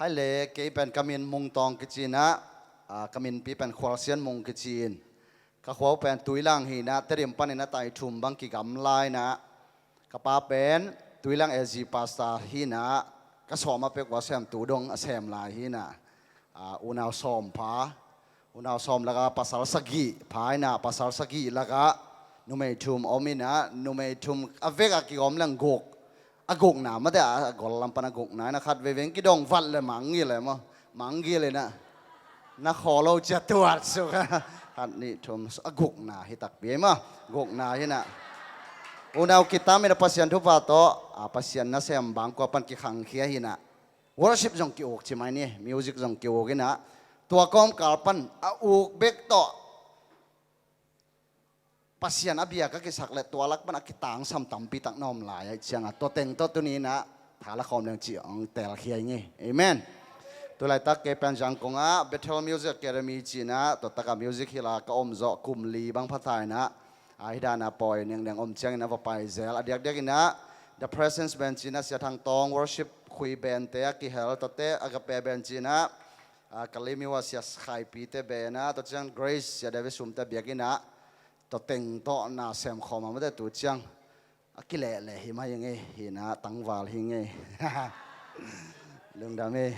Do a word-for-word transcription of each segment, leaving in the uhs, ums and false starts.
Ai le, kei pen ka min Mung Tawng kici inah, a, ka minpi pen Khualsian Mung kici in. Ka khua uh pen Tuilang hi inah, Tedim panin a tai thum bang kigamla inah, ka pa pen Tuilang A G pastor hi inah, ka sawm a pek uh a sem tu dong a sem lai hi inah, a, unau sawm pha, unau sawm lakah pasal sagih pha inah, pasal sagih lakah numei thum om inah, numei thum a vek a kigawm leng guk, a gukna mate a, a gol lam pan a gukna inah, khat veivei kidong vat le mangngilh e maw, mangngilh inah, na khaw lo cia tuat suk a, khat nih thum, a gukna hi takpi e maw, gukna hi inah. Unau kitam inah Pasian thupha tawh, a, Pasian nasem bangkua pan kikhangkhia hi inah, worship zong ki-uk ci mai ni, music zong ki-uk inah, tua kawmkal pan a uk bek tawh Pasian a bia ka kisak le tua lak pan a kitangsam tampi tak na om lai ahih ciangah, tua teng tawh tuni inah tha la khawm leng cih hong telkhia ing ei. Amen. Tulaitak kei pen Zangkong ah Bethel Music Academy ci inah, tua takah music hilah ka om zawh kum li bang pha ta inah, a, hih dan a pawi nengdeng om ciangin a va pai zel. A diakdiak inah The Presence Band ci inah Sia Thang Tawng worship khui band te a kihel, tuate Agape Band ci inah, a, Kalay-myo ah Sia Khai Pi te band a, tua ciang Grace Sia David Sum te biakinn ah, tua teng tawh na sem khawm a mate tu ciang a kilehleh hi mai ing ei, hi inah tangval hi ing ei. Lungdam ei.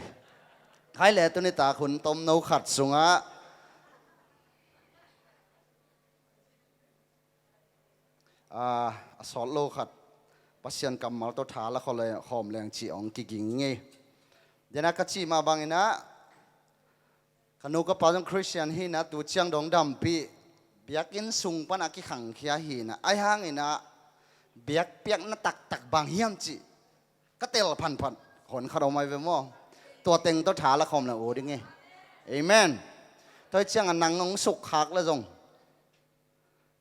Hai le, tuni tak hun tomno khat sungah, a, a sawt lo khat Pasian kammal tawh tha la khaw le, khawm leng cih hong kiging ing ei. Dena ka cih mah bang inah, ka nu ka pa zong Khristian hi inah, tu ciang dong dampih, biakinn sung pan a kikhangkhia hi inah, ahi hang inah biakpiakna taktak bang hiam cih ka tel phanphat hon khat om ai ve maw. Tua teng tawh tha la khawm leng ut ing ei. Amen. Tua hi ciangah nang hong sukkhak le zong,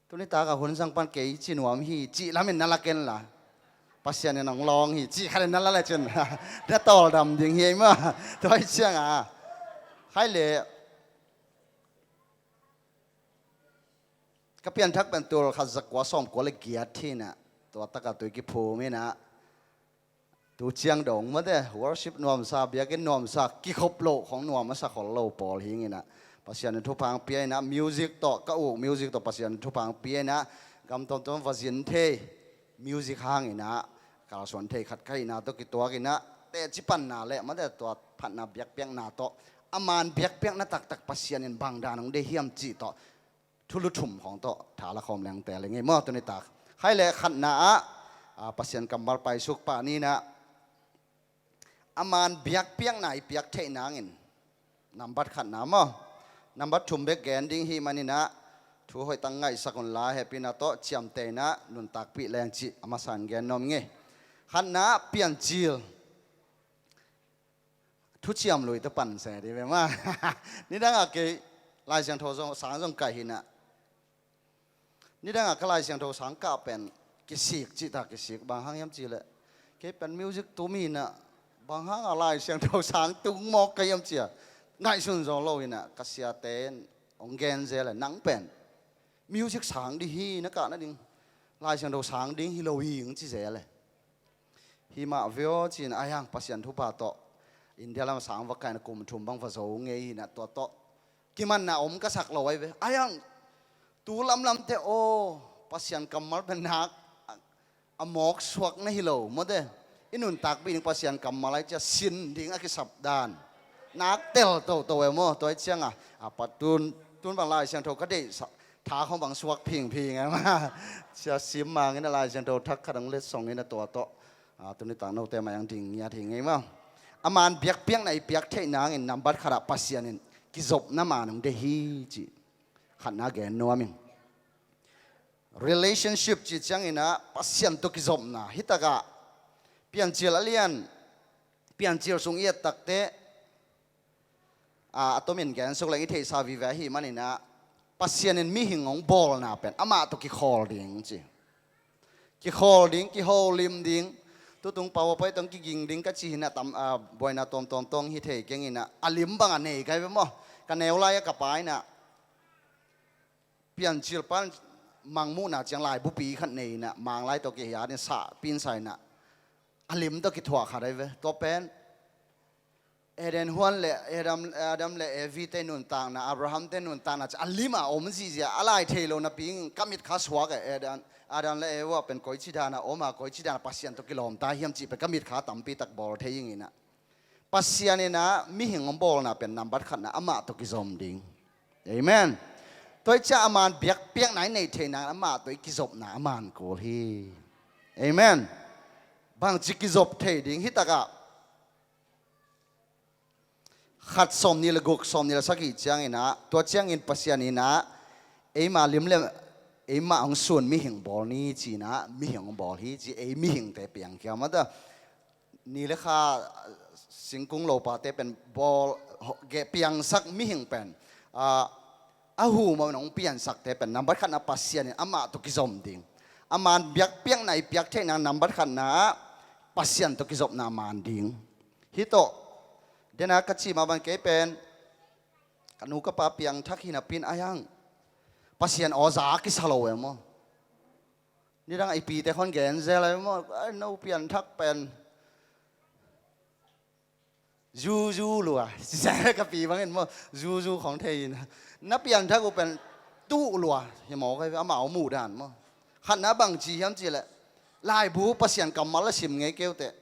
tuni tak a hun zang pan kei ci nuam hi cih lamin na la ken la, Pasian in hong lawng hi cih khat in na la le cin, na tawldam ding hi ei maw. Tua hi ciangah, hai le, ka pianthak pen tul khat za kua sawm kua le giat hi inah, tua takah tui kiphum inah, tu ciang dong mate worship nuamsa, biakinn nuamsa, kikhop loh khong nuam a sa khol lo pawl hi ing inah, Pasian in thupha hong pia inah, music tawh, ka uk music tawh Pasian in thupha hong pia inah, gam tuamtuam va zin thei, music hang inah kalsuan thei khat ka hihna tawh kituak inah, teci panna le mate tua phatna biakpiakna tawh, a man biakpiakna taktak Pasian in bang dan hong deih hiam cih tawh thulu thum khawng tawh tha la khawm leng teel ing ei maw tuni tak. Hai le, khatna ah, a, Pasian kammal paisuk pah ni inah, a man biakpiakna i piak theih nangin, nambat khatna maw, nambat thum bek gen ding hi man inah, thu hoih tak ngaihsak un la, hehpihna tawh ciamteh inah nuntakpih leng cih a masa in gen nuam ing ei. Khatna ah Piancil thuciam lui tawh pan se dih ve maw. Nidang a kei Lai Siangtho zong, sang zong kaih hi inah, nidang a ka Lai Siangtho sang kah pen kisik cih ta, kisik bang hang hiam cih leh, kei pen music tum hi inah, bang hang a Lai Siangtho sang tung mawk ka hiam ci a ngaihsun zo lo inah, ka siate in hong gen zel e, nang pen music sang dih hi, na kah nading Lai Siangtho sang ding hi lo hi, hong ci zel e. Hi mah ve aw ci inah, ahi hang Pasian thupha tawh India lam sang va kah inah kum thum bang va zo ngei hi inah, tua tawh kimanna om ka sak lo ai ve. Ahi hang tu lamlamte aw, Pasian kammal pen nak a, a mawk suak na hi lo mawte, i nuntakpih ding Pasian kammal ai cia sin ding a kisap dan nak tel toto e maw. Tua hi ciangah, a, pat tun, tun bang Lai Siangtho ka deih sa, tha khong bang suak phingphing e maw. Cia sim mangin a Lai Siangtho thak khat hong letsong inah, tua tawh, a, tuni tak note mah hong ding ngiat hi ing ei maw. A man biakpiakna i piak theih nangin nambat khatah Pasian in kizopna man hong deih hi cih khatna gen nuam ing. Relationship cih ciang inah Pasian tawh kizopna, hih takah Piancil a lian, Piancil sung i et takte, a, a tomin gen suk leng i theihsa vive ahih man inah, Pasian in mihing hong bawlna pen amah tawh kikhawl ding ci. Kikhawl ding, kiholim ding, tutung powerpoint tawh kiging ding ka ci hi inah, tam, a, buaina tuamtuam tawh hi thei keng inah, a lim bang a nei ka hi ve maw. Ka neu lai a ka pa inah Piancil pan mangmuhna ciang laibupi khat nei inah, Manglai tawh kihia ding sahpih in sa inah, a lim tawh kithuah khat ahi ve. Tua pen Eden huan le Adam, Adam le Evi te nuntakna, Abraham te nuntakna ci a lim a om zihziah a lai thei lo napi in ka mit kha suak e. Eden, Adam le Eva pen koici dan a om a, koici dan a Pasian tawh kilawm ta hiam cih pen ka mit kha tampi tak bawl thei ing in ah. Pasian in ah mihing hong bawlna pen nambat khatna amah tawh kizom ding. Amen. Tua hi ciah a man biakpiakna i neih theihna amah tawh i kizopna a man kul hi. Amen. Bangci kizop thei ding hi takah khat sawm nih le guk, sawm nih le sagih ciangin ah, tua ciangin Pasian in ah eima lim le eima hong sun mihing bawl ni ci-in ah mihing hong bawl hi ci, ei mihingte piangkhia mah ta. Ni le kha singkung lopate pen bawl, geh piangsak mihing pen, ah, a hu mah nong piansakte pen nambat khatna Pasian in amah tawh kizom ding. A man biakpiakna i piak theihna nambat khatna Pasian tawh kizopna man ding. Hi tawh, dena ka ci mah bang kei pen ka nu ka pa piangthak hi napi in a hiang Pasian aw za kisa lo e maw. Nidang a i pite khon gen zel e maw, ai, no pianthak pen zuzu lua. Ka pi bangin maw, zuzu khong thei in. Na pianthak uh pen tuh lua hi maw, ka hi amau muh dan maw. Khatna bangci hiam cih leh laibu Pasian kammal a sim ngei kei uh teh.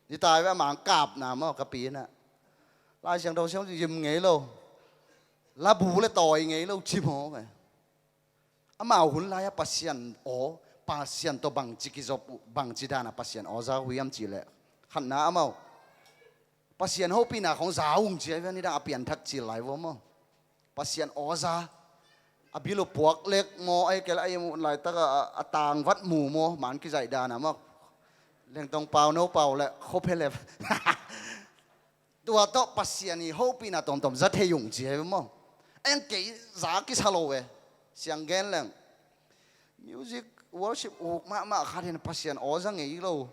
Nitai ve a mang kapna maw ka pi in ah. Lai Siangtho siam zim ngei lo. Labu le tawi ngei lo ci maw ve. Amau hun lai-ah Pasian aw, Pasian tawh bangci kizop uh, bangci dan a Pasian aw za uh hiam cih leh. Khatna amau Pasian hopihna khong za ung ci a ve, nidang a pianthak cil lai vua maw. Pasian aw za. A bil uh puak lek maw, ai kei leh a i muh laitak a, a tangvat mu maw, man kizaih dan a maw. Lengtong pau, no pau le khop he le. Tua tawh Pasian i hopihna tawmtawm za thei ung ci he maw. Eng kei za kisa lo ve. Siang gen leng music worship uk mahmah khat hin Pasian aw za ngei lo.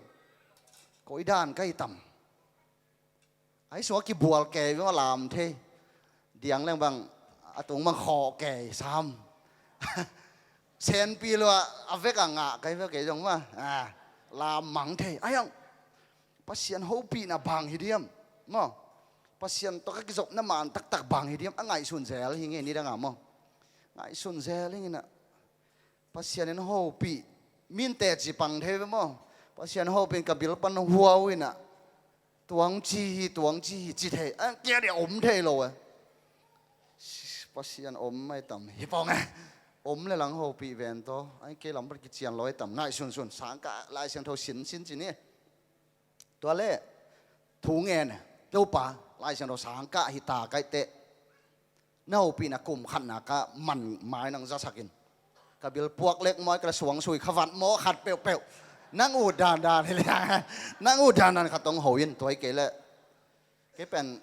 Koi dan ka hi tam. Ai sua kibual kei ve maw lam thei. Diang leng bang a tung bang khawh kei sam. Senpi lua a vek a ngah kei ve kei zong maw. Ah, lam mang thei. Ai ang Pasian hopihna bang hi diam maw. Pasian tawh ka kizopna man taktak bang hi diam a ngaihsun zel hi ngei nidang a maw. Ngaihsun zel hi ngei na. Pasian in hopih min teci pang thei ve maw. Pasian hopih in ka bil pan huau in ah tuang ci hi, tuang ci hi ci thei a kia dia om thei lo e. Pasian om mai tam hi pong e. Om le lang hopih ven tawh ai kei lam pan kician lo e tam ngaihsun sun sang ka Lai Siangtho sin sin ci ni. Tua le thu ngen Topa Lai Siangtho sang ka hi ta kaih teh. Na hopihna kum khatna ka man mai nang zasakin ka bil puak lek maw ka la suang sui khavat maw khat peuhpeuh. Nang ut dandan hi le nang ut dandan khat tong ho in tua hi kei le. Kei pen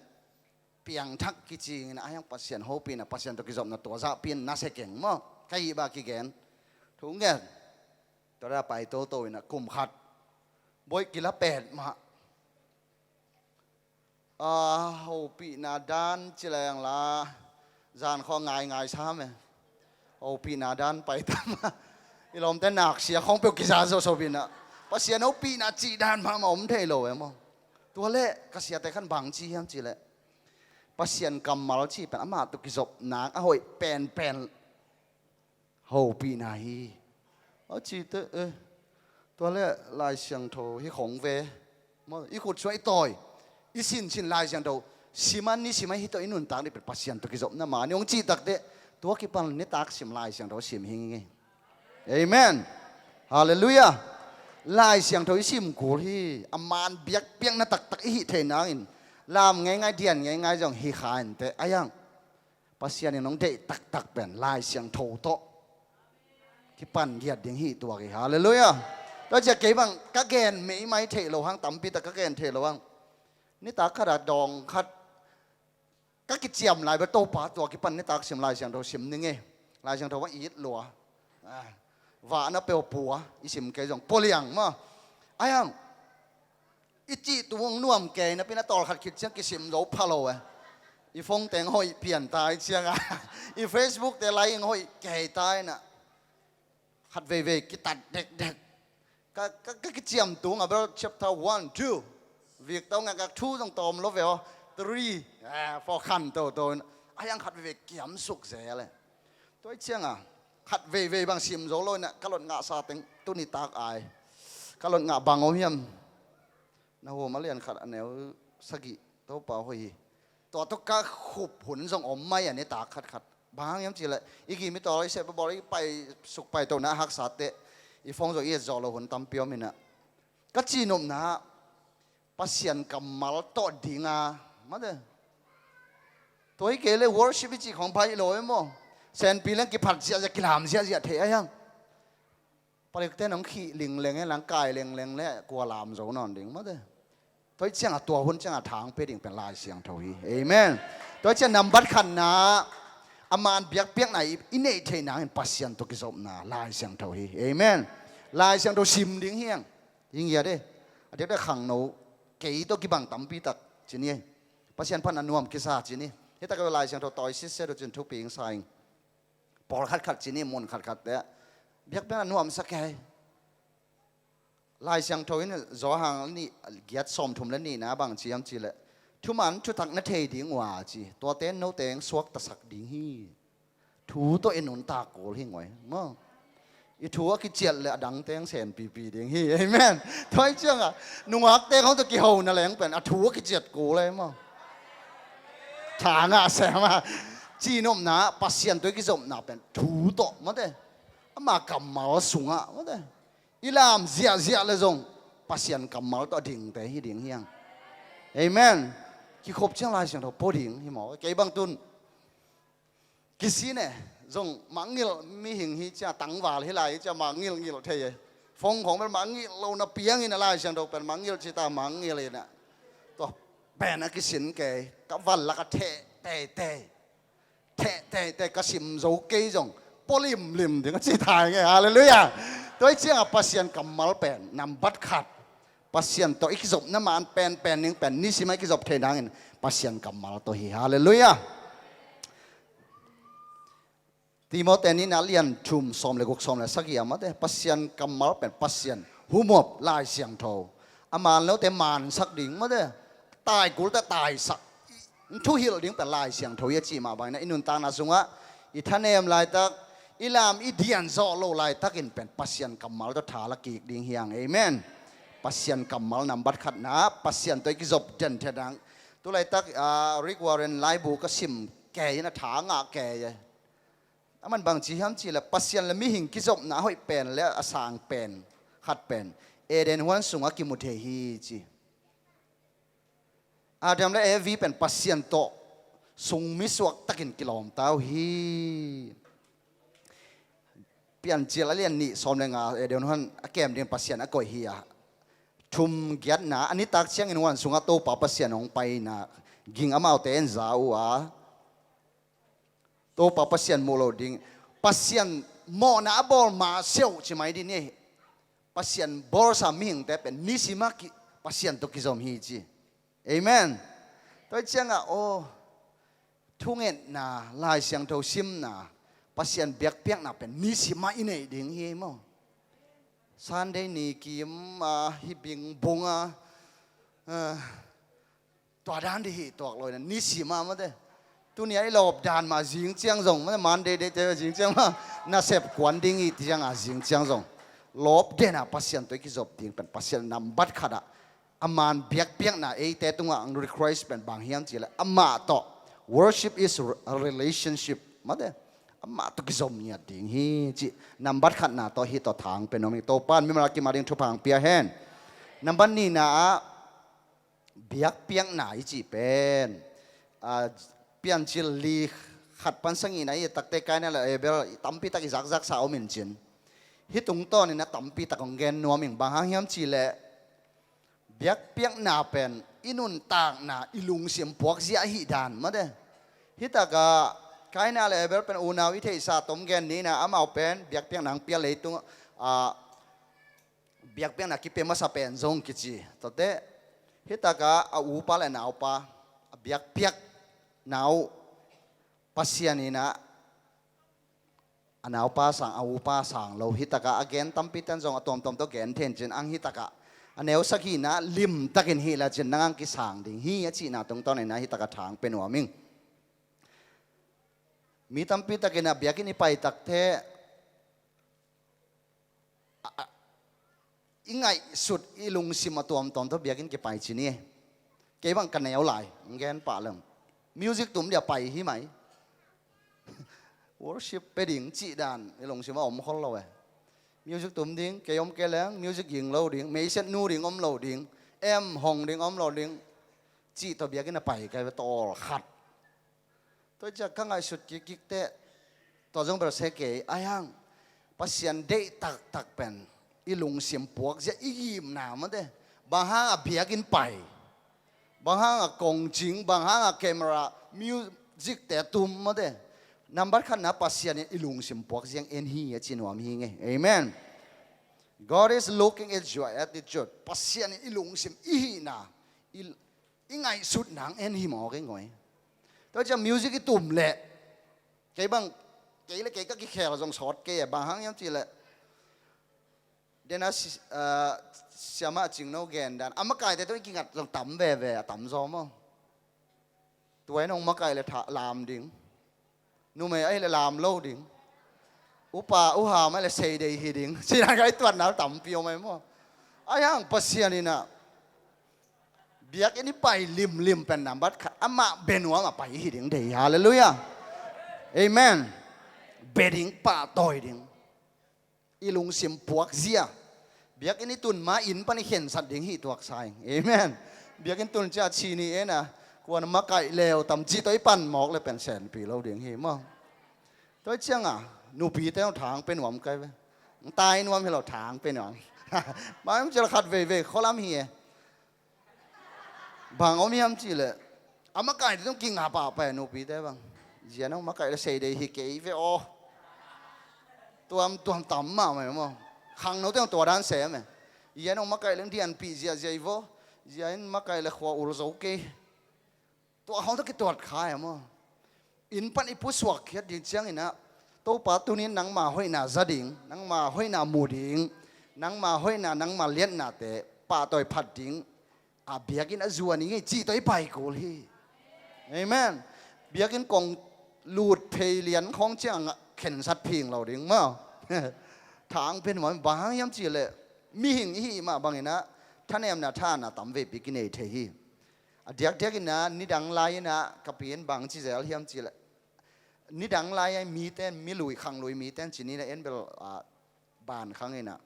piangthak kicingin a hiang Pasian hopihna Pasian tawh kizopna tua zahpi in na se keng maw ka hih bah kigen. Thu ngen. Tua da pai toto in a kum khat boih kila pet mah. A hopihna dan ci leng la zan khawng ngaingai sam e. Hopihna dan pai tam a i lawmte naksia khawng peuh kiza zoso bina Pasian hopihna cih dan mahmah om thei lo e maw. Tua leh ka siate khan bang ci hiam cih leh Pasian kammal cih pen amah tawh kizopna a hoih penpen hopihna hi. A cite e tua le Lai Siangtho hi khong ve. Maw, i khut suah i tawi i sinsin Lai Siangtho sim a ni sim a hi tawh i nuntak ni pet Pasian tawh kizopna ma ni hong cih takte tua kipan nitak sim Lai Siangtho sim hi ngei. Amen. Halleluiah. Lai Siangtho i sim kul hi a man biakpiakna taktak i hih thei nangin lam ngeingai dian ngeingai zong hi kha inteh a hiang. Pasian in hong deih taktak pen Lai Siangtho tawh kipan giat ding hi tuak hi. Halleluiah. Tua ciah kei bang ka gen meimai theih lo hang tampi tak ka gen theih lo hang. Nitak khat a dawng khat ka kiciam lai bel Topa tua kipan nitak sim Lai Siangtho sim ning e. Lai Siangtho bang it lua. Ah, vahna peuh pua i sim kei zong pualiang maw. A hiang. I cih tung nuam kei napi na tawlkhat khit ciang kisim zo pha lo e. I phone teng hoih pian ta i ciang a i Facebook te lai ing hoih kei ta ina khat veivei kitat dekdek. Ka, ka, ka kiciam tung a bel chapter one, two vik tau ngakak thu zong tawm lo ve aw. Three, eh, four khan toto in a hiang khat veve kiamsuk zel e. Tua hi cianga khat veivei bang sim zo lo inah ka lot ngahsa teng tuni tak ai ka lot ngah bang om hiam? Nahum a lian khat a neu sagih, Topa hoih hi. Tua tawh ka khup hun zong om mai a, ni tak khatkhat. Bang hang hiam cihleh i gim i tawl i sep a bawl i pai suk pai tohna a haksa teh i phone zong i et zawh loh hun tampi om inah ka cihnopna Pasian kammal tawh dinga, mate. Tua hi kei le worship i cih khong pai lo e maw? Senpi leng kiphat ziahziah, kilam ziahziah thei a hiang. Palikte nong khih lingleng e, lang kai lengleng le kua lam zo nawn ding, mate. Tua hi cianga tua hun cianga thang pe ding pen Lai Siangtho hi. Amen. Tua hi ciang nambat khatna a man biakpiakna i, i neih theih nangin Pasian tawh kizopna Lai Siangtho hi. Amen. Lai Siangtho sim ding hiang. Hing ia de. A diakdiak khangno kei tawh kibang tampi tak cin hi. Pasian phat a nuam kisa cin hi. Hi tak a Lai Siangtho tawi sitset uh cin thupi ing sa ing. Pawl khatkhat cin hi, mun khatkhat te biakpiakna nuamsak kei. Lai Siangtho in Johan nih giat sawmthum le nihna bang ci hiam cihleh thuman thutak na thei ding uh a ci. Tuate note eng suaktasak ding hi. Thu tawh i nuntak kul hi ngoi maw? I thu a kiciat le a dangte eng senpipi ding hi. Amen. Tua hi cianga nungakte khong tawh kihona leng pen a thu a kiciat kul e maw? Tha ngah sem a cihnopna Pasian tawh i kizopna pen thu tawh, mate. Ama kammal sungah, mate. I lam ziahziah le zong Pasian kammal tawh a dingte hi ding hiang. Amen. Kikhop ciang Lai Siangtho pua ding hi maw? Kei bang tun kisin e, zong mangngilh mihing hi cia, tangval hi lai hi cia, mangngilh ngilh thei e. Phone khong bel mangngilh lo na piangin a Lai Siangtho pen mangngilh cita mangngilh inah tua pen a kisin kei, ka van lak a theh teitei. Theh teitei, ka sim zo kei zong pua limlim ding a ci thai nge. Halleluiah. Tua hi cianga Pasian kammal pen nambat khat Pasian tawh i kizopna man penpen ding pen nisimah i kizop thei nangin Pasian kammal tawh hi. Halleluiah. Timote nihna lian thum sawm le guk, sawm le sagih a, mate, Pasian kammal pen Pasian humop Lai Siangtho. A man lote mansak ding, mate. Taikulte taisak, thuhilh ding pen Lai Siangtho hi a cih mah bangin i nuntakna sungah i thanem laitak, i lam i dian zawh loh laitakin pen Pasian kammal tawh tha la kik ding hiang. Amen. Pasian kammal nambat khatna Pasian tawh i kizop den thei dang. Tu laitak, ah, Rick Warren laibu ka sim kei in a tha ngah kei e. A man bang ci hiam cihleh Pasian le mihing kizopna a hoih pen le a sang pen khat pen Eden huan sungah kimu thei hi ci. Adam le Evi pen Pasian tawh sungmi suaktakin kilawmta uh hi. Piancil a lian nih sawm le nga, Eden huan a kem ding Pasian a koih hi a, thum giatna a nitak ciangin huan sungah Topa Pasian hong paina ging amaute en za uh a, Topa Pasian muh lo ding, Pasian mawhna a bawl ma seuh ci mai ding hi. Pasian bawlsa mihingte pen nisimah ki, Pasian tawh kizom hi ci. Amen. Tua hi ciangah aw, thungetna, Lai Siangtho simna, Pasian biakpiakna pen nisimah i neih ding hi maw? Sunday ni kim a, hi bing bung a, ah, tua dan dih hi tuak lo ina nisimah mate. Tuni a i lawp dan mah zing ciang zong mate, Monday day te zing ciang mah nasep kuan ding i ciang a zing ciang zong lawp dena Pasian tawh i kizop ding pen Pasian nambat khatah a man biakpiakna eite tungah ang request pen bang hiam cihleh amah tawh, worship is a relationship mate. Amah tawh kizom ngiat ding hi cih nambat khatna tawh hi tawh thang pen om hi. Topan mimal a kim a ding thupha ang pia hen. Nambat nihna ah biakpiakna i cih pen, a, Piancil li khat pan sagihna i takte Kaina le Abel tampi tak i zakzaksa om in cin. Hih tungtawnin a tampi tak hong gen nuam ing, bang hang hiam cihleh biakpiakna pen i nuntakna i lungsim puakzia ahi dan mate. Hih takah Kaina le Abel pen unau i theihsa tom gen nihna, amau pen biakpiakna hong pia leitung, a, biakpiakna kipia masa pen zong kici. Tuate, hih takah a upa le naupa a biakpiakna uh Pasian inah a naupa sang, a upa sang lo. Hih takah a gen tampi ten zong a tuamtuam tawh gen thein cin ang hih takah A neusak hihna limtakin hih la cin nang ang kisang ding hi a cihna tungtawn inah hih taka thang pe nuam ing. Mi tampi takin a biakinn i pai takte a, a, i ngaihsut i lungsim a tuamtuam tawh biakinn kipai cin hi. Kei bang ka neu lai, ng gen pah leng music tum dia pai hi mai. Worship pe ding cih dan i lungsim a om khol lo e. Music tum ding, kei om kei leng music ging lo ding, meiset nu ding om lo ding, em hong ding om lo ding, cih tawh biakinn a pai kai ve tawl khat. Tua ciah ka ngaihsut kikkik teh tua zong bel se kei a hiang. Pasian deih taktak pen i lungsim puakzia i gimna mate. Bang hang a biakinn pai, bang hang a kongcing, bang hang a camera, music te tum mate. Nambat khatna Pasian in i lungsim puakzia en hi a ci nuam hi ngei. Amen. God is looking at your attitude. Pasian in i lungsim i hihna, i i ngaihsut nang en hi mawk ei ngoi. Tua ciang music i tum leh kei bang, kei le kei ka kikhel zong sawt kei e, bang hang hiam cih leh dena si-, ah, siamah cingno gen dan a makaite tawh i kingat zong tam veve a tam zaw maw. Tua in hong makaih le tha-, lam ding. Numei ahih leh lam lo ding. Upa uham ahih leh seidei hi ding. Sinan ka i tuatna tampi om ai maw. Ai hang Pasian inah biakinn i pai limlim pen nambat khat amah bia nuam a pai hi ding dei. Halleluiah. Amen. Bia ding, pahtawi ding. I lungsim puakzia. Biakinn i tun ma inn pan i khensat ding hi tuaksa ing. Amen. Biakinn tun ciah ci ni ena kuan makaih leu tam cih tawh i pan mawk le pen senpi lo ding hi maw. Tua cianga nupite hong thang pe nuam kai ve. Ng tai nuam hi lo thang pe nuam. Mai hong cil khat veivei kholam hi e. Bang om hiam cih leh a makaih te tung kinga pahpah e nupite bang. Zia nong makaih le seidei hi kei ve aw. Tuamtuam tam mahmah e maw. Khangno teng tua dan sem e. Zia nong makaih le dianpih ziahziah i vaw. Zia in makaih le khua ul zo kei. Tua khawng tawh kituat kha e maw. Inn pan i pusuak khiat ding cianginah Topa tunin nangma hoihna za ding, nangma hoihna mu ding, nangma hoihna, nangma liatnate pahtawi phat ding a biakinn a zuan i ngei cih tawh i pai kul hi. Amen. Biakinn kong lut phei lian khawng ciang khensat phing lo ding maw. Thang pen maw bang hang hiam cih leh mihing i hih mah banginah thanemna thana tam veipi kinei thei hi. A diakdiak inah nidang lai inah ka pi in bang ci zel hiam cih leh nidang lai a mite in milui khanglui mite in ci ni inah en bel, ah, ban khang inah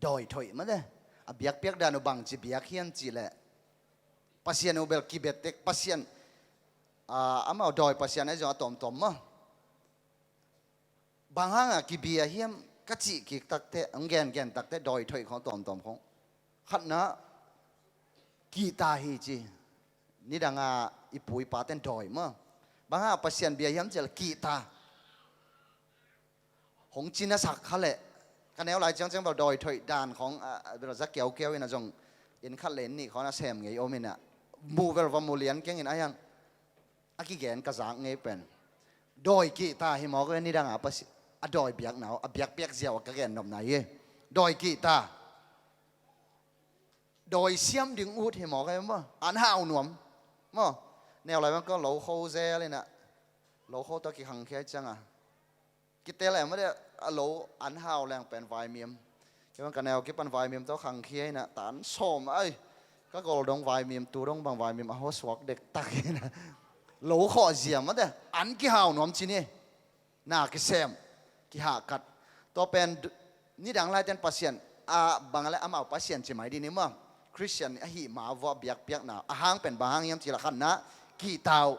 dawi thoih mate. A biakpiak dan uh bangci biak hiam cih leh Pasian uh bel kibettek Pasian, ah, amau dawi Pasian ahi zong a tawmtawm maw. Bang hanga kibia hiam ka cih kik takteh, hong gengen takteh dawi thoih khawng tawmtawm khawng. Khatna kihta hi ci. Nidanga i pu i paten dawi maw. Bang hanga Pasian bia hiam cih leh kihta. Hong cina sak kha leh ka neu lai ciangciang bel dawi thoih dan khawng, a, a, bel za kiaukiau inah zong inn khat le inn nih khawng a sem ngei om inah mu bel va mu lian keng in a hiang. A kigen ka zak ngei pen dawi kihta hi mawk ve nidanga Pasi-, a dawi biakna uh, a biakpiak ziau a ka gen nopna hi. Dawi kihta. Dawi siam ding ut hi mawk ve maw. An hau nuam maw. Neu lai bang ka lo kho zel inah lo kho tawh kikhangkhia cianga. Kitel em a deh a lo an hau leng pen vaimim. Kei bang ka neu kipan vaimim tawh khangkhia inah tan sawm ai. Ka gol dong vaimim tu dong bang vaimim a hawsuak dektak inah. Lo khawh ziam a deh an kihau nuam ci ni. Na kisem kihahkat. Tua pen d-, nidang laiten Pasian a bang a le amau Pasian ci mai dih ni maw. Khristian ahih ma vua biakpiakna a hang pen bang hang hiam cih leh khatna kihta uh.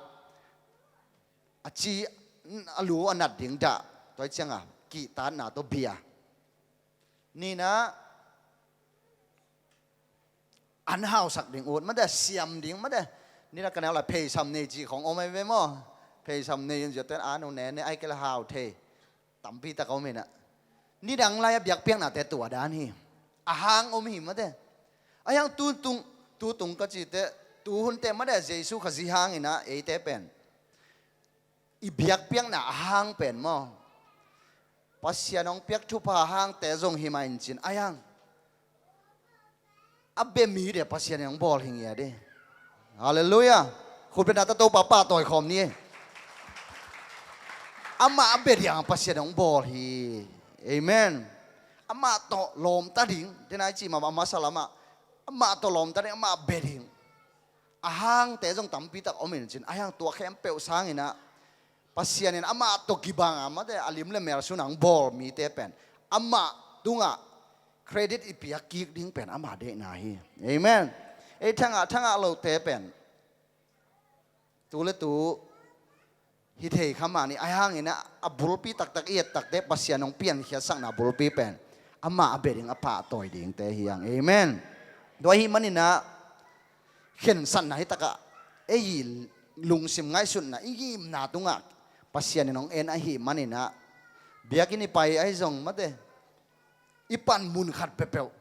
A ci a lu a nat ding dah. Tua hi cianga kihtatna tawh bia. Nihna an hausak ding ut mate, siam ding mate. Nidang ka neu lai pheisam nei cih khawng om ai ve maw. Pheisam nei in ziaten an uh nene ai kei le hau thei. Tampi tak a om inah. Nidang lai a biakpiaknate tua dan hi. A hang om hi mate. A hiang tutung, tutung ka cite, tuhunte mate Jesu Khazih hang inah eite pen i biakpiakna a hang pen maw. Pasian hong piak thupha hangte zong hi mah in cin a hiang. a bia mite Pasian in hong bawl hi ngiat hi. Halleluiah. Khut beng ta, Topa pahtawi khawm ni. Amah a bia ding Pasian in hong bawl hi. Amen. Amah tawh lawmta ding, den a i cih mah, a masa lamah amah tawh lawmta ding, amah bia ding. A hangte zong tampi tak om in cin, a hang tua khempeuh sangin ah Pasian in amah tawh kibang a, mate, a lim le mel sungah hong bawl mite pen amah tungah credit i piak kik ding pen ama deihna hi. Amen. Ei thangah, thangah lote pen tu le tu hi thei kha mah ni, a hangin ah a bulpi taktak i et takte Pasian hong piankhiatsakna bulpi pen amah a bia ding, a pahtawi dingte hi hang. Amen. Tua ahih manin ah khensatna hi takah ei lungsim ngaihsutna i ngimna tungah Pasian in hong en ahih manin ah biakinn i pai ahi zong, mate, i pan mun khat peuhpeuh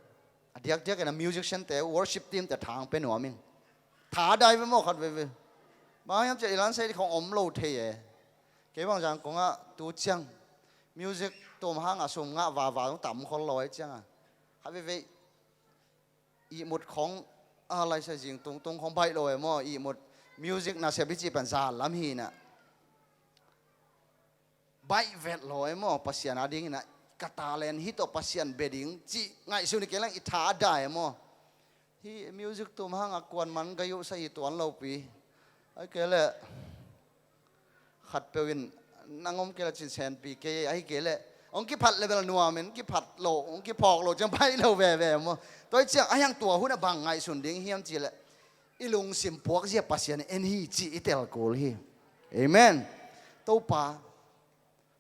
a diakdiak in a musician te, worship team te tha hong pia nuam in. Tha dai ve maw, khat veve. Bang hiam cih leh i lansai khong om lo thei e. Kei bang Zangkong ah tu ciang music tum hangah sum ngah vava zong tam khol lo ahi ciangah, khat veve ihmut khong a laisa zing tungtung khong baih lo e maw. Ihmut music nasep i cih pen za lam hi in ah baih vet lo e maw. Pasian a dingin ah ka talent hi tawh Pasian bia ding cih ngaihsun i kei leng i tha a dai e maw. Hih music tum hangah kuaman gai uh sa hi tuan lopi. Ahih kei leh khatpeuh in nang om kei leh cin senpi kei, ahih kei leh hong kiphat le bel nuam in, kiphat lo, hong kiphawk lo ciang baih lo veve maw. Tua ahih ciang a hiang tua hun ah bang ngaihsun ding hiam cih leh i lungsim puakzia Pasian en hi cih i tel kul hi. Amen. Topa,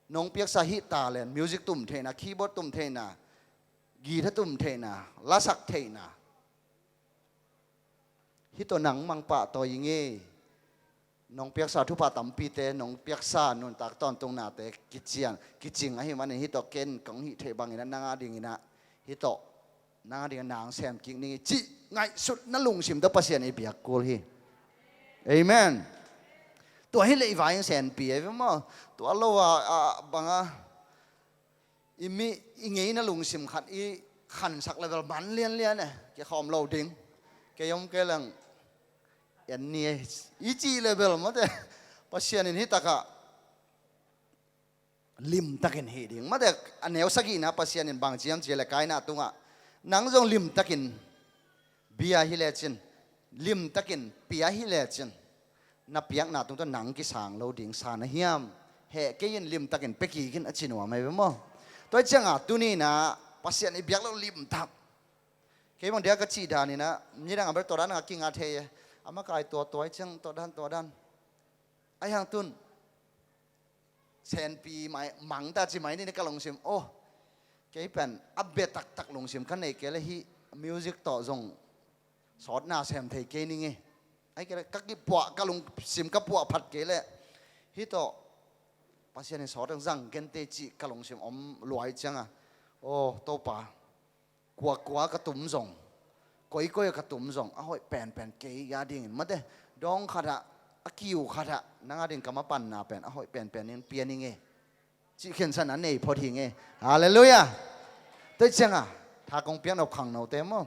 nong piaksa hih talent, music tum theihna, keyboard tum theihna, guitar tum theihna, lasak theihna, hih tawh nang mang pahtawi ing e. Nong piaksa thupha tampite, nong piaksa nuntak tawntungnate kician, kicing ahih manin hih tawh ken kong hih theih bangin ah nang a dingin ah hih tawh nang a dingin ah nang sem kik ning i cih ngaihsutna lungsim tawh Pasian i biak kul hi. Amen. Tua hi leh i vai in senpi e ve maw. Tua lo a, a bang a i mi, i ngeina lungsim khat i khansak le bel man lianlian e, kikhawm lo ding. Kei om kei leng en ni e i cih le bel, mate, Pasian in hih takah limtakin hih ding. Mate, a neu sagihna Pasian in bang ci hiam cih leh Kaina tungah nang zong limtakin bia hi lecin, limtakin pia hi lecin, na piakna tungtawn nang kisang lo ding sa na hiam? Heh kei in, limtakin pia kik in, a ci nuam ahi ve maw. Tua ahih ciangah tuni in ah Pasian i biak loh limtak, kei bang dia ka cih dan in ah nidang a bel tua dan a kinga thei e. A makai tua, tua ahih ciang tua dan, tua dan. Ahi hang tun senpi mai, mang ta ci mai ni, ka lungsim, oh, kei pen a bia taktak lungsim ka nei kei leh hih music tawh zong sawtna sem thei kei ning e. Ahih kei leh ka kipuah, ka lungsim ka puah phat kei leh hih tawh Pasian in sawt zang kei inteh cih ka lungsim om lua ahih ciangah, oh, Topa, kuakua ka tum zong, koikoi a ka tum zong, a hoih penpen kei a dingin, mate, dawng khatah, a kiu khatah nang a ding ka mapanna pen a hoih penpen in pia ning e, cih khensatna nei phot hi ing e. Halleluiah. Tua ahih ciangah tha kong piak nop khangnote maw,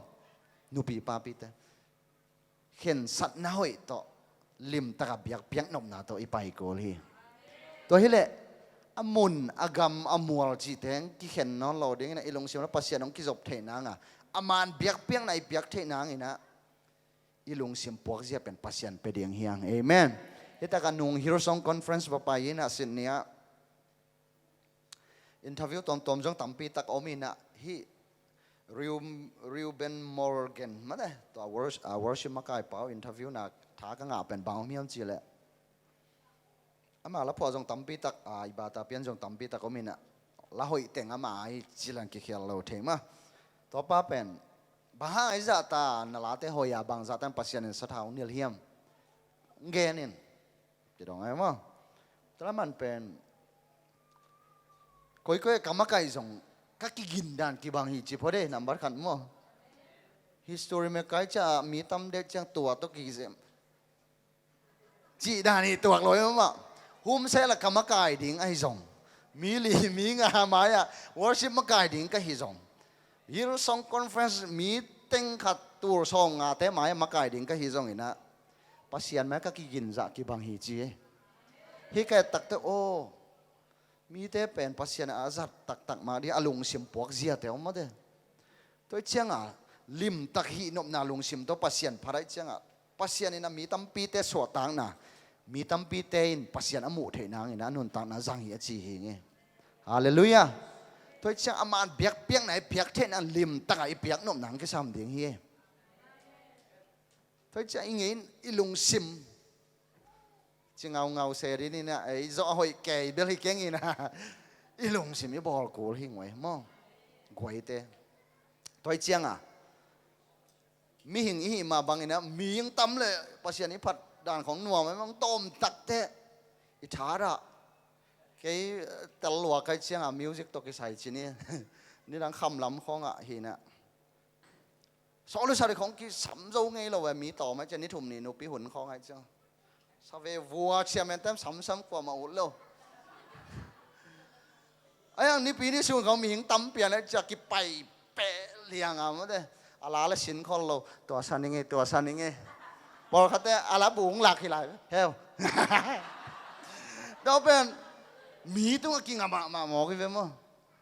nupi papite, khensatna hoih tawh limtaka biakpiak nopna tawh i pai kul hi. Tua hi leh a mun, a gam, a mual cihte kikhen nawn lo dingin ah i lungsim ah Pasian hong kizop theih nangin, a man biakpiakna i piak theih nangin ah i lungsim puakzia pen Pasian pia ding hi hang. Amen. Hih takah nung Hillsong Conference va pai in ah Sydney ah interview tuamtuam zong tampi tak om in ah, hih Reu-, Reuben Morgan, mate, tua wors-, ah, worship makai pau interview na tha ka ngah pen bang om hiam cih leh, ama la phuah zong tampi tak, ah, i bata pian zong tampi tak om in ah, la hoih teng ama ahi ci leng kikhial lo thei mah. Tua pa pen bang hang a i zahta na late hoih a, bang zahtan Pasian in sathau nilh hiam, gen in, ci dong ahi maw. Tua la man pen koikoi ka makai zong ka kigin dan kibang hi ci phot e, number khat maw. History makai ciah mi tam deuh ciang tua tawh kizem cih dan hi tuak lo e maw. Hum seh la ka makai ding ahi zong, mi li mi nga mai-ah worship makai ding ka hi zong, Hillsong Conference meeting khat Tul sawmngate mai-ah makai ding ka hi zonginah Pasian mai-ah ka kiginzah kibang hi ci hi. Hih ka et takte aw, mite pen Pasian a zat taktak mah ding a lungsim puak ziate om mate. Tua ih ciangah limtak hih nopna lungsim tawh Pasian phat ahih ciangah Pasian in a mi tampite suahtakna, mi tampite in Pasian a muh theih nangin a nuntakna zang hi a ci hi ngei. Halleluiah. Tua ih ciang a man biakpiakna i piak theihna limtakah i piak nopna ang kisam ding hi. Tua ih ciang i ngein i lungsim ci ngaungau se ding inah ei zawh a hoih kei bel hi keng inah i lungsim i bawl kul hi nguai maw? Guaite. Tua ih ciangah mihing i hih mah banginah mihing tam le Pasian i phat dan khong nuam a mang tawm takte i thadah kei tel lua kai ciangah music tawh kisai cin hi. Nidang khamlam khawngah hinah sawh lusari khong kisam zo ngei lo ve mi tawm a cian ni thum ni nupi hun khawng ai ciang. Save vua ciamen tem samsam kuamah ut lo. Ayang nipi ni sun khong mihing tam pian a cia kipai peh liang a mate. A la la sin khol lo. Tua sa ni ngei, tua sa ni ngei. Pawlkhatte a la bung lak hi lai. Heu. Tua pen mi tung a kinga mahmah mawk hi ve maw?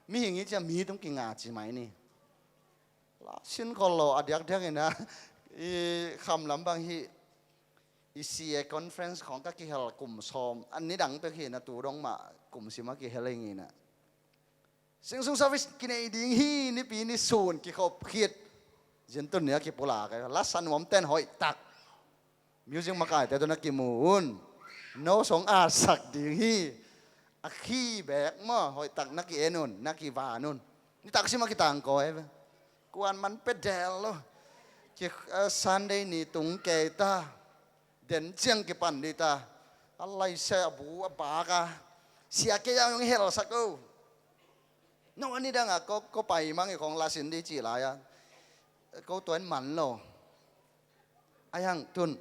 Mihing i cia mi tung kinga ci mai ni. La sin khol lo a diakdiak inah i khamlam bang hi. I C A conference khong ka kihel kum sawm a nidang pek hinah tu dong mah kum sim a kihel hi nginah singsung service kinei ding hi. Nipi ni sun kikhop khit zintun ni a kipulak a la sa nuamten hoih tak music makaite tun a kimu un. No song a sak ding hi. A khi bek maw hoih tak na ki-en un, na kivan un. Nitak sim a kitangkaw e ve. Kuan man pe del lo. Ki, eh, Sunday ni tung kei ta. Den ciang kipan di ta. A laise a bu a bak a. Sia kei a hong helsak o. No a nidang a ko, ko pai mang i khong la sin di ci lai a. Ko tuan man lo. Ai hang tun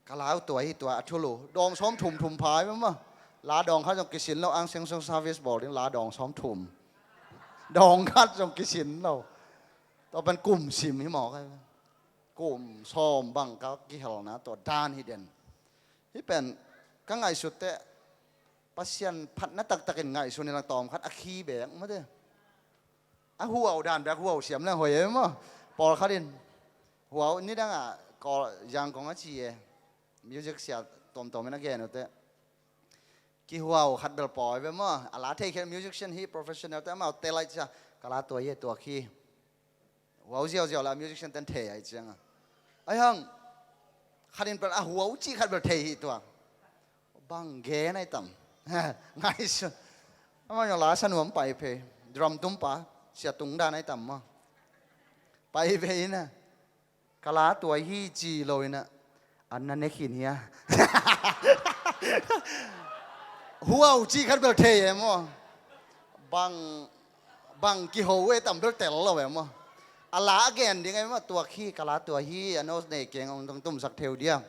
ka lau tua hi tua a thulu dawng sawm thum thum phai mama. La dawng khat zong kisin lo ang seng song service bawl ding la dawng sawm thum. Dawng khat zong kisin lo. Tua pan kum sim hi mawk ai. Kum sawm bang ka kihelna tua dan hi den. Hi pen ka ngaihsut teh Pasian phatna taktakin ngaihsun hi lang tawm khat a khi bek mate. A huau dan bek huau siam leng hoi e maw? Pawlkhat in huau nidangah Zangkong a ci e. Music sia tawmtawm in a gen uh teh kihuau khat bel pawi ve maw? A la thei khial musician hi professional te amau te lai cia ka la tua hi e tua khi. Huau ziauziau la musician ten thei ai cianga. Ai hang khat in pel a huau ci khat bel thei hi tua. Bang gen ai tam. Ngaihsun. Amau zong la sa nuam pai phei. Drum tum pa sia tung dan ai tam maw? Pai phei ina. Ka la tua hi ci lo ina. An na ne khin hia? Huau ci khat bel thei e maw? Bang bang kiho e tam bel tel lo e maw? A la a gen ding e maw? Tua khi ka la tua hi a no nei keng ong dong tumsak theu dia.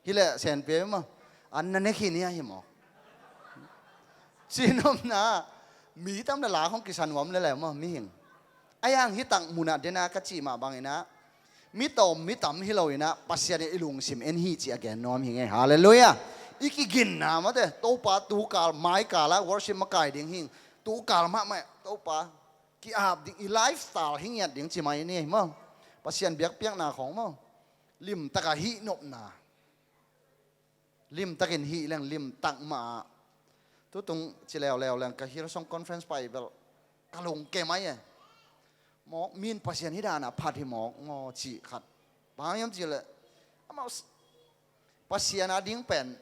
Hi le sen pe maw? An na ne khin hia hi maw? Cinomna mi tam le la khong kisa nuam le le maw mihing? Ai hang hi tak munah dena ka cih mah bangina mi tawm mi tam hi loinah Pasian in i lungsim en hi cih a gen nuam hi ngei. Halleluiah. I kiginna mate Topa tukal maikala worship makai ding hing tukal mahmah Topa ki-ap ding i lifestyle hi ngiat ding ci mai ni maw? Pasian biakpiakna khong maw? Limtaka hih nopna. Limtakin hih leng limtak mah ah tutung ci leuleu leng ka Hillsong Conference pai bel ka lungke mai e. Mawk min Pasian hi dana phat hi mawk ngaw cih khat. Bang hiam cih leh amau Pasian a ding pen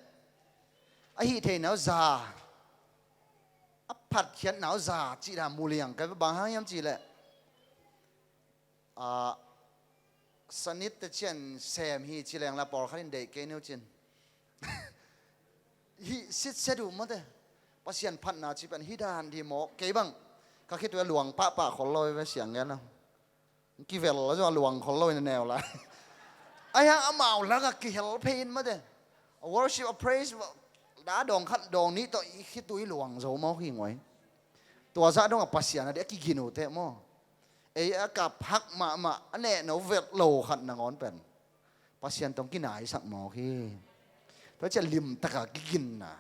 a hih theina uh za a phatkhiatna uh za cih dan muliang ka bang hang hiam cih leh sanit te cian sem hi ci leng la pawlkhat in deih kei neu cin. Hih sitset uh mate Pasian phatna ci pen hi dan di mawk kei bang ka khitui a luang pahpah khol lo ve siang ngen lo. Kivel la zong a luang khol lo in a neu lai. Ai hang amau lak a kihel phei in mate a worship a praise da dawng khat dawng nih tawh i khitui luang zo mawk hi nguai. Tua zah dong a Pasian a di a kigin uh teh maw? ei a kap hak mahmah, a nehno velh lo khat nangawn pen Pasian tawh kinaisak mawk hi. Tua ciah limtaka kiginna.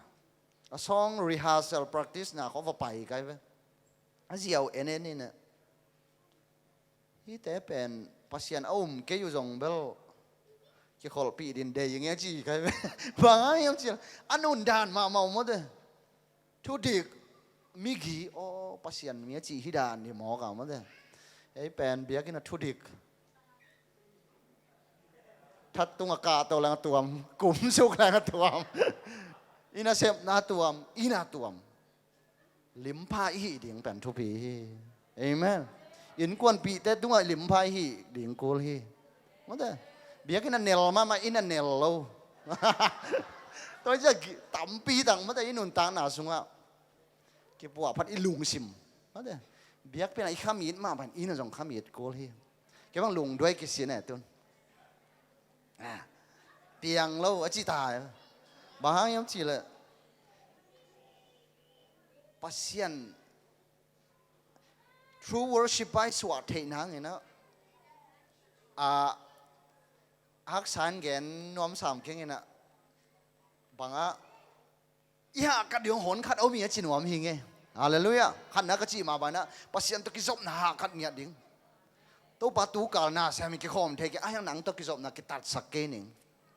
A song rehearsal practice na khawng va pai kai ve. A ziau en en in a, hihte pen Pasian a um kei uh zong bel kikholhpih din dei ing e ci kai ve. Bang hang hiam cih leh a nundan mahmah uh mawte. Thudik, migi, aw, Pasian mi a cih hi dan hi mawk a mawte. Ei pen biakinn a thudik. That tung a kah to leng a tuam, kum suk leng a tuam. Inn a sepna a tuam, inn a tuam. Limpha i hih ding pen thupi hi. Amen. Innkuanpihte tungah limpha i hih ding kul hi. Mawte. Biakinn a nel mahmah, inn a nel lo. Tua ciah tampi tak mawte i nuntakna sungah kipuahphat i lungsim. Mawte. Biakpiakna i kham it mah pen inn a zong kham it kul hi. Kei bang lungduai kisin e tun. Ah, piang lo a ci ta. Bang hang hiam cih leh Pasian true worship pai suah theih nangin a, a, haksa in gen nuam sam keng in a, bang a, i hahkat ding hong hon khat a om hi a ci nuam hi ing e. Halleluiah. Khatna ka cih mah bang in a Pasian tawh kizopna hahkat ngiat ding. Topa, tukal na sem in kikhawm thei kei, a hiang nang tawh kizopna kitatsak kei ning.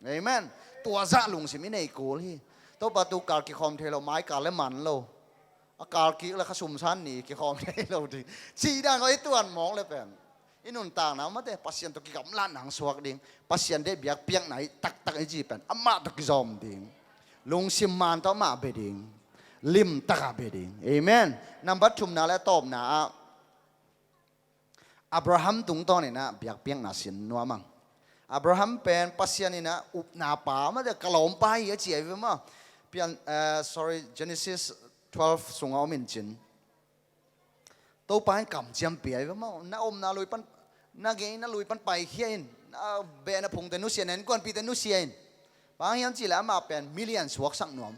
Amen. Tua zah lungsim i nei kul hi. Topa, tukal kikhawm thei lo, mai kal le man lo, a kal kik le kha sumsan ni kikhawm thei lo ding. Cih dan kawh i tuan mawk le pen i nuntakna mawte Pasian tawh kigamlatna hong suak ding. Pasian deih biakpiakna i taktak i ci pen amah tawh kizawm ding. Lungsim man tawh amah bia ding. Limtaka bia ding. Amen. Nambat thumna le a tawpna ah Abraham tungtawn in a biakpiakna sin nuam ang. Abraham pen Pasian in a upna pa mawte, ka lawmpa hi a ci ahi ve maw. Pian, eh, sorry, Genesis twelve sungah om in cin. Topa in kamciam pia hi ve maw. Na omna lui pan, na ngeina lui pan paikhia in. Na behna phungte nusia in, na innkuanpihte nusia in. Bang hang hiam cih leh amah pen mi lian suaksak nuam,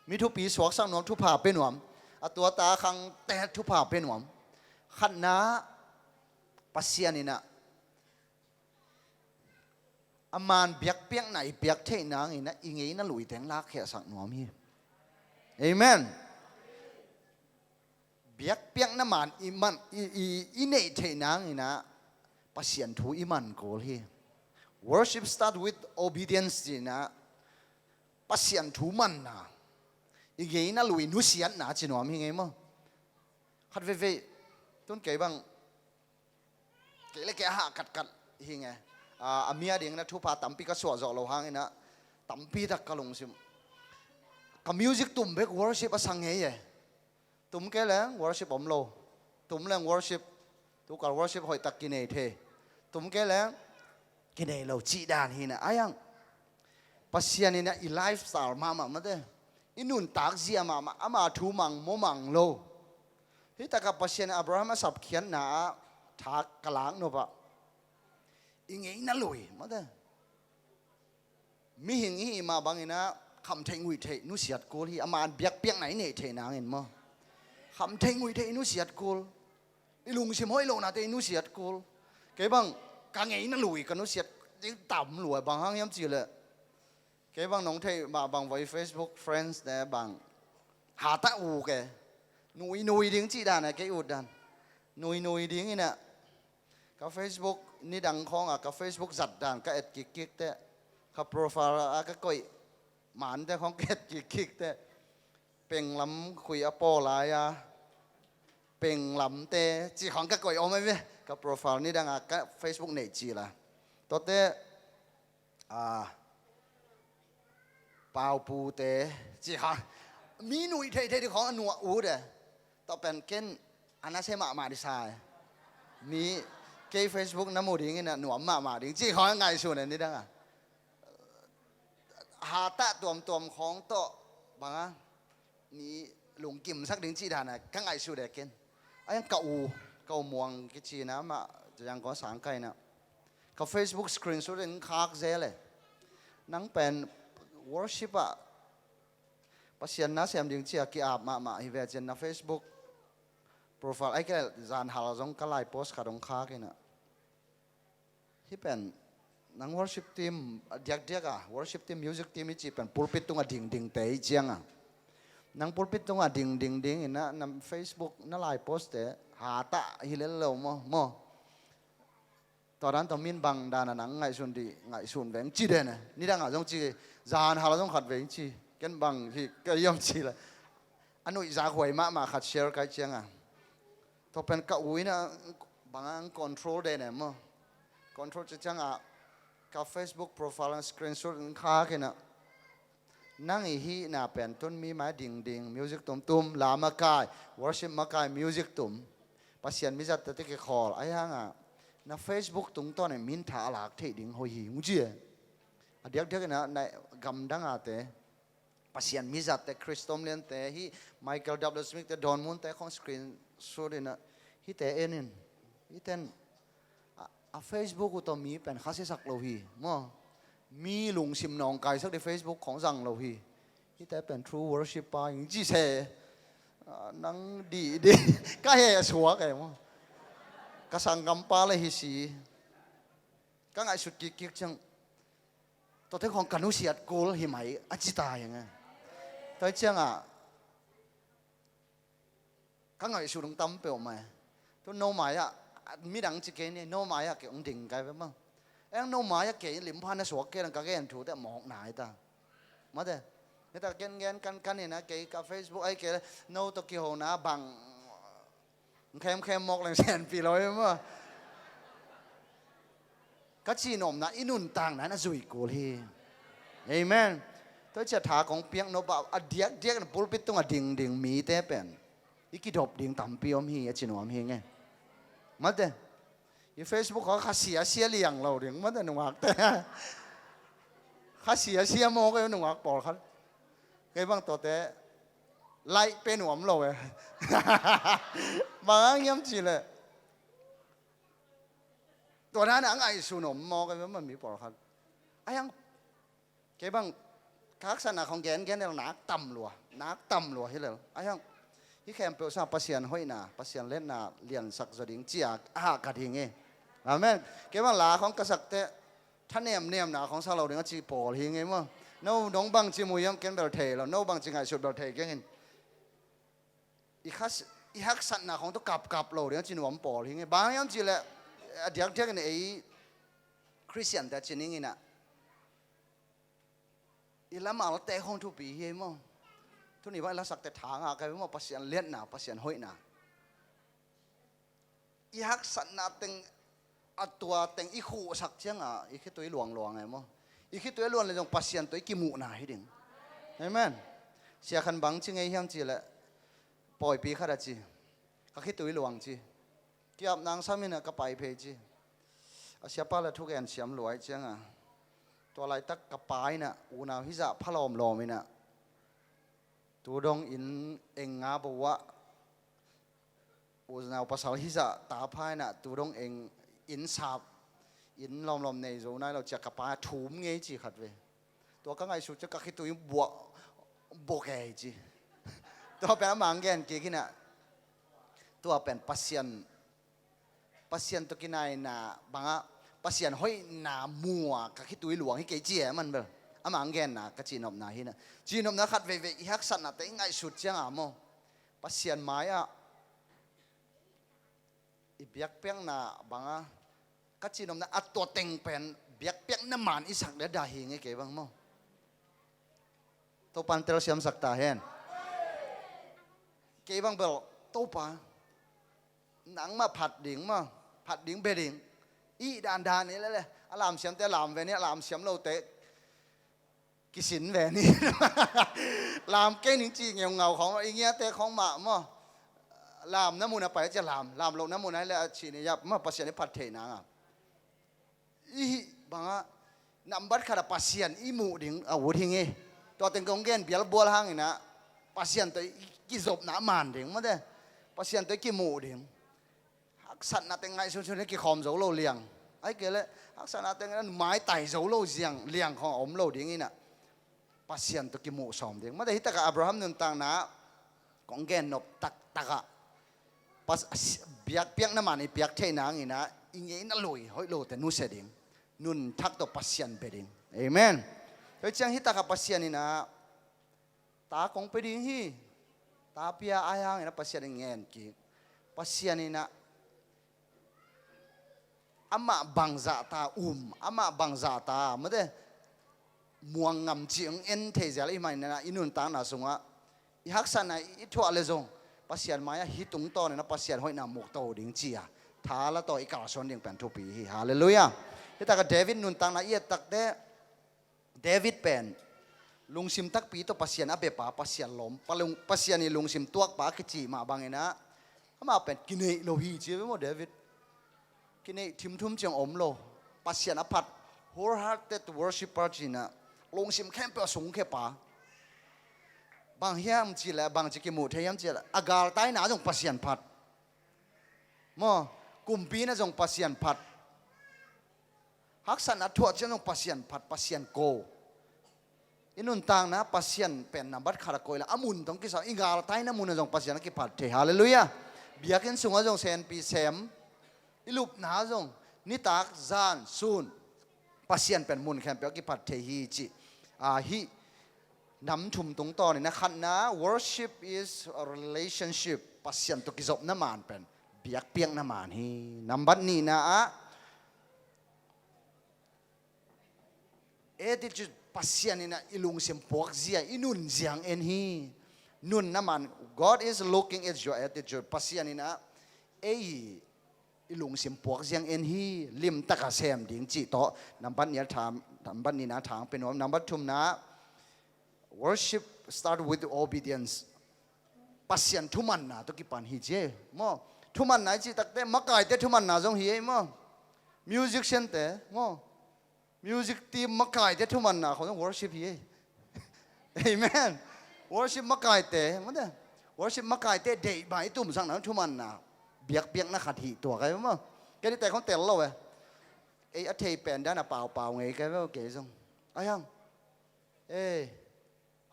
mi thupi suaksak nuam, thupha pia nuam. A tuate khangte thupha pia nuam. Khatna, Pasian in a, a man biakpiakna i piak theih nangin a, i ngeina lui teng lakkhiasak nuam hi. Amen. Biakpiakna man i man, i, i, i neih theih nangin a, Pasian thu i man kul hi. Worship start with obedience ci-in a, Pasian thu manna, i ngeina lui nusiatna ci nuam hi ing e maw. Khat veivei, tun kei bang, kei le kei a hah katkat hi ing e. A, a mi a dingin a thupha tampi ka suah zawh loh hangin a, tampi tak ka lungsim. Ka music tum bek worship a sa ngei e. Tum kei leng worship om lo. Tum leng worship, tukal worship hoihtak kinei thei. Tum kei leng kinei lo cih dan hi in a. A hiang, Pasian in a i lifestyle mahmah mawte, i nuntak zia mahmah, ama thu mang maw mang lo. Hih takah Pasian in Abraham a sapkhiatna ah tha ka lak nop ah, i ngeina lui mawte, mihing i hih mah bangin a, khamtheih nguihtheih nusiat kul hi. A man biakpiakna i neih theih nangin maw, khamtheih nguihtheih i nusiat kul. I lungsim hoih lohnate i nusiat kul. Kei bang, ka ngeina lui ka nusiat ding tam lua. Bang hang hiam cih leh, kei bang nong theih mah bang voi Facebook friends te bang, hatah uk e. Nuinui ding cih dan e, kei ut dan. Nuinui ding in a, ka Facebook nidang khawng a, ka Facebook zat dan ka et kikkik teh, ka profile a ka koih mante khawng ka et kikkik teh, penglam khui a paw lai a, penglamte cih khawng ka koih om ahi ve. Ka profile nidang a ka Facebook neih cil a, tuate, a, paupute cih khawng, mi nuih theihtheih ding khawng a nuah ut e. Tua pen ken a nasia mahmah ding sa e. Mi, kei Facebook na mu ding in a nuam mahmah ding cih khawng a ngaihsun e nidang a. Hatah tuamtuam khawng tawh bang a, ni lungkimsak ding cih dan a ka ngaihsut e ken. A hiang ka u, ka u Muang kici in a, amah Yangon sang kai in a, ka Facebook screenshot in khak zel e. Nang pen worship ah Pasian na sem ding ci a ki-ap mahmah hi ve, ci-in na Facebook Profile ai kei leh zanhal zong ka lai post khat hong khak in ah, hih pen nang worship team, a diakdiak a worship team, music team i cih pen pulpit tungah dingdingte i ciang a, nang pulpit tungah dingdingding in ah na Facebook na lai post te hatah hi lel lo maw, maw? Tua dan tawh min bang dan a nang ngaihsun dih, ngaihsun veng ci den e. Nidang ah zong ci, zanhal zong khat veng ci. Ken bang hi ka hiam ci leh, a nuihzak huai mahmah khat share kai ciang a, tua pen ka u in ah bang a control den e maw? Control ci ciang a, ka Facebook profile a screenshot in khak in ah, nang i hihna pen tun mi mai dingding, music tumtum, la makai, worship makai, music tum, Pasian mizat tete kikhawl, ahi hang a na Facebook tungtawn in min tha a lak theih ding hoih hi, hong ci e. A diakdiak in ah na gamdang a te, Pasian mizat te, Chris Tomlin te, hih Michael W Smith te, Don Moen te khong screenshot in ah, hihte en in, hihte in a, a Facebook uh tawh mi pen kha siasak lo hi maw? Mi lungsim nawngkaisak ding Facebook khong zang lo hi. Hihte pen true worship pa hing ci se. A, nang dih dih. Ka heh suak e maw? Ka sanggampa le hi si. Ka ngaihsut kikkik ciang, tuate khong ka nusiat kul hi mai a ci ta hi nge. Tua hi ciang a ka ngaihsut hong tam peuhmah e. Tu no mai ah, midang ci kei ni, no mai ah kei hong ding kai ve maw? Eng no mai ah kei limpha na suak kei lang, ka gen thu te mawkna hi ta. Mate, hita gen gen kan kan in ah kei ka Facebook ai kei no tawh kihona bang khemkhem mawk leng senpi lo hi maw? Ka cihnopna i nuntakna in a zui kul hi. Amen. Tua hi ciah tha kong piak nop ah, a diakdiak in pulpit tungah dingding mite pen i kidop ding tampi om hi, a ci nuam hi nge. Mate, i Facebook kha khasia sia liang lo ding mate nungakte. Khasia sia mawk e nungak pawlkhat. Kei bang tuate like pe nuam lo e. Bang hang hiam cih leh, tua dan a ngaihsun om mawk e, mi pawlkhat. Ahi hang kei bang ka haksatna khong gengen lel nak tam lua, nak tam lua hi lel. Ahi hang hih khempeuh sang Pasian hoihna, Pasian liatna liansak zaw ding ci-a a hahkat hi nge. Amen. Kei bang la khong ka sak teh thanemnemna khong sa lo ding a ci pawl hi nge maw? No nong bangci mu hiam ken bel thei lo, no bangci ngaihsut bel thei keng in. I khas, i haksatna khong tawh kapkap lo ding a ci nuam pawl hi nge. Bang hiam cih leh a diakdiak in ei Khristian te a ci ning in ah, i lamalte khong thupi hi ei maw? Tuni bang i lasakte tha ngah kai maw, Pasian liatna, Pasian hoihna. I haksatna teng, a tua teng i khuhsak ciang a i khitui luangluang e maw? I khitui a luan leh zong Pasian tawh i kimuhna hi ding. Amen. Sia khan bang ci ngei hiam cih leh, pawipi khat a ci, ka khitui luang ci. Kiap nang sam in ah ka pai phei ci. A siapa le thugen siam luai ciang a, tua laitak ka pa in ah unau hizah pha lawmlawm in ah, tu dong inn eng nga bo ah, unau pasal hizah ta pha in ah tu dong eng inn sap, inn lawmlawm nei zo nai lo ci-a ka pa thum ngei ci khat ve. Tua ka ngaihsut ciang ka khitui buah bok e ci. Tua pen a mang gen kik in ah, tua pen Pasian, Pasian tawh kinaina bangah Pasian hoihna mu-a ka khitui luang hi kei ci e, aman bel a mang genna ka cihnopna hi in ah. Cihnopna khat veivei, i haksatnate i ngaihsut ciang a maw, Pasian mai-ah i biakpiakna bangah, ka cihnopna a tua teng pen biakpiakna man i sak dada hi nge kei bang maw? Topa'n telsiamsak ta hen. Kei bang bel, Topa, nangmah phat ding maw, phat ding bia ding. I dandan i lele, a lamsiamte lam ve ni, a lamsiam lote kisin ve ni. Lam kei ning ci ngeungau khong, i ngiate khong mah maw, lamna mun a pai a cia lam, lam lohna mun a hi leh a cih ni yap maw, Pasian i phat theih nang a. I hih bangah nambat khat a Pasian i muh ding a ut hi nge. Tua teng kong gen bialbual hang in ah, Pasian tawh i kizopna a man ding mawte, Pasian tawh i kimuh ding. Haksatna teng ngaihsunsun hi kikhawm zo lo liang. Ahih kei leh haksatna teng maitai zo lo ziang liang khong a om lo ding in ah, Pasian tawh kimuh sawm ding. Mawte, hi takah Abraham nuntakna kong gen nop taktak ah, Pas, biakpiakna man i piak theih nangin ah i ngeina lui hoih lote nusia ding, nuntak tawh Pasian bia ding. Amen. Tua ciang hi takah Pasian in ah ta kong pia ding hi. Ta pia a hangin ah Pasian in ngen kik. Pasian in ah amah bangzah ta um, amah bangzah ta mate muang ngam cih hong en thei zel i hih manin ah i nuntakna sungah i haksatna i thuah le zong Pasian mai-ah hih tungtawnin ah Pasian hoihna mukto ding ci-a tha la tawh i kalsuan ding pen thupi hi. Halleluiah. Hi takah David nuntakna i et takteh David pen lungsim takpi tawh Pasian a biapa, Pasian lawm, Pasian i lungsim tuakpa a kici mah bangin ah amah pen kineih lo hi ci ve maw David. Kineih thimthum ciang om lo. Pasian a phat, wholehearted worshipper ci-in ah lungsim khempeuh a sungkhia pa. Bang hiam cih leh bangci kimuh thei hiam cih leh a galtaina zong Pasian phat. Maw, kumpina zong Pasian phat. Haksatna thuah ciang zong Pasian phat, Pasian ko. I nuntakna Pasian pen nambat khat a koih leh a mun tawh kisam, i galtaina mun ah zong Pasian a kiphat thei. Halleluiah. Biakinn sungah zong senpi sem, i lupna zong nitak zan sun Pasian pen mun khempeuh a kiphat thei hi cih. Ah, hih nam thum tungtawnin ah khatna, worship is a relationship. Pasian tawh kizopna man pen biakpiakna man hi. Nambat nihna ah attitude, Pasian in ah i lungsim puakzia, i nunzia hong en hi. Nunna man, God is looking at your attitude. Pasian in ah ei i lungsim puakzia hong en hi. Limtaka sem ding cih tawh nambat nihna tha, nambat nihna tha hong pia nuam. Nambat thumna, worship start with obedience. Pasian thumanna tawh kipan hi ci e. Maw, thumanna i cih takteh makaite thumanna zong hi e maw. Musician-te maw, music team makaite thumanna khawng zong worship hi e. Amen. Worship makaite mate, worship makaite deih bang i tumsakna thumanna biakpiakna khat hi tuak e maw. Kei ni te khawng tel lo e. Ei a thei pen dan a paupau ngei kei ve kei zong. Ai hang. Ei,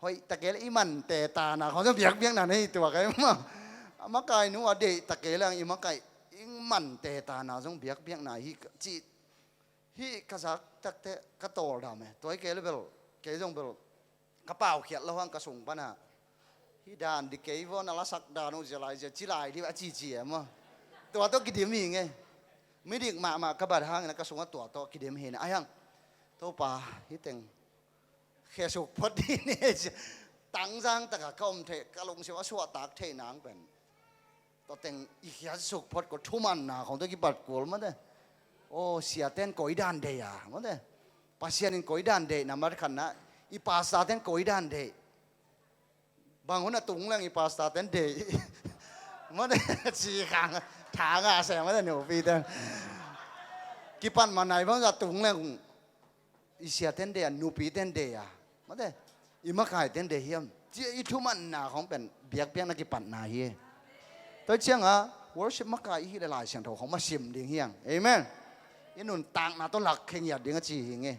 hoih takei leh i man tetana khawng zong biakpiakna na hi tuak e maw. A makainu a deih takei leh i makaih i man tetana zong biakpiakna hi cih. Hih ka zak takteh ka tawldam e. Tua hi kei leh bel, kei zong bel ka paukhiat lo hang ka sung pana hih dan di kei vaw na lasak dan uh zia lai zia ci lai di a cici e maw. Tua tawh kidim hi ngei. Midik mahmah ka bat hangin a ka sungah tua tawh kidim hi na ai hang. Topa, hih teng khesuk phot dih ni. Tangzang taka ka om theih, ka lungsim a suahtak theih nang pen tua teng i khiatsuk phot ko thumanna khawng tawh kipat kul mate. Aw, siaten koi dan deih a mate. Pasian in koi dan deih, nambat khatna, i pastor-ten koi dan deih. Bang hun a tung leng i pastor-ten deih mate. Ci khang thanga se mate nupiten. Kipan manai bang za tung leng i siaten deih a, nupiten deih a mate, i makaiten deih hiam ci-a i thumanna khawng pen biakpiakna kipatna hi e. Tua ciangah worship makai i hih leh Lai Siangtho khawng mah sim ding hi hang. Amen. I nuntakna tawh lakkhia ngiat ding a ci hi ngei.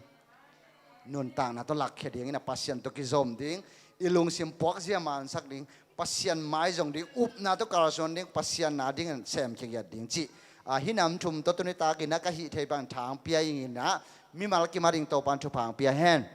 Nuntakna tawh lakkhia dingin a Pasian tawh kizom ding, i lungsim puakzia mansak ding, Pasian maizong ding, upna tawh kalsuan ding, Pasian na dingin semkhia ngiat ding cih. Ah, hih nam thum tawh tuni takin a ka hih thei bang thang pia ingin a mimal kim a ding Topan thupha pia hen.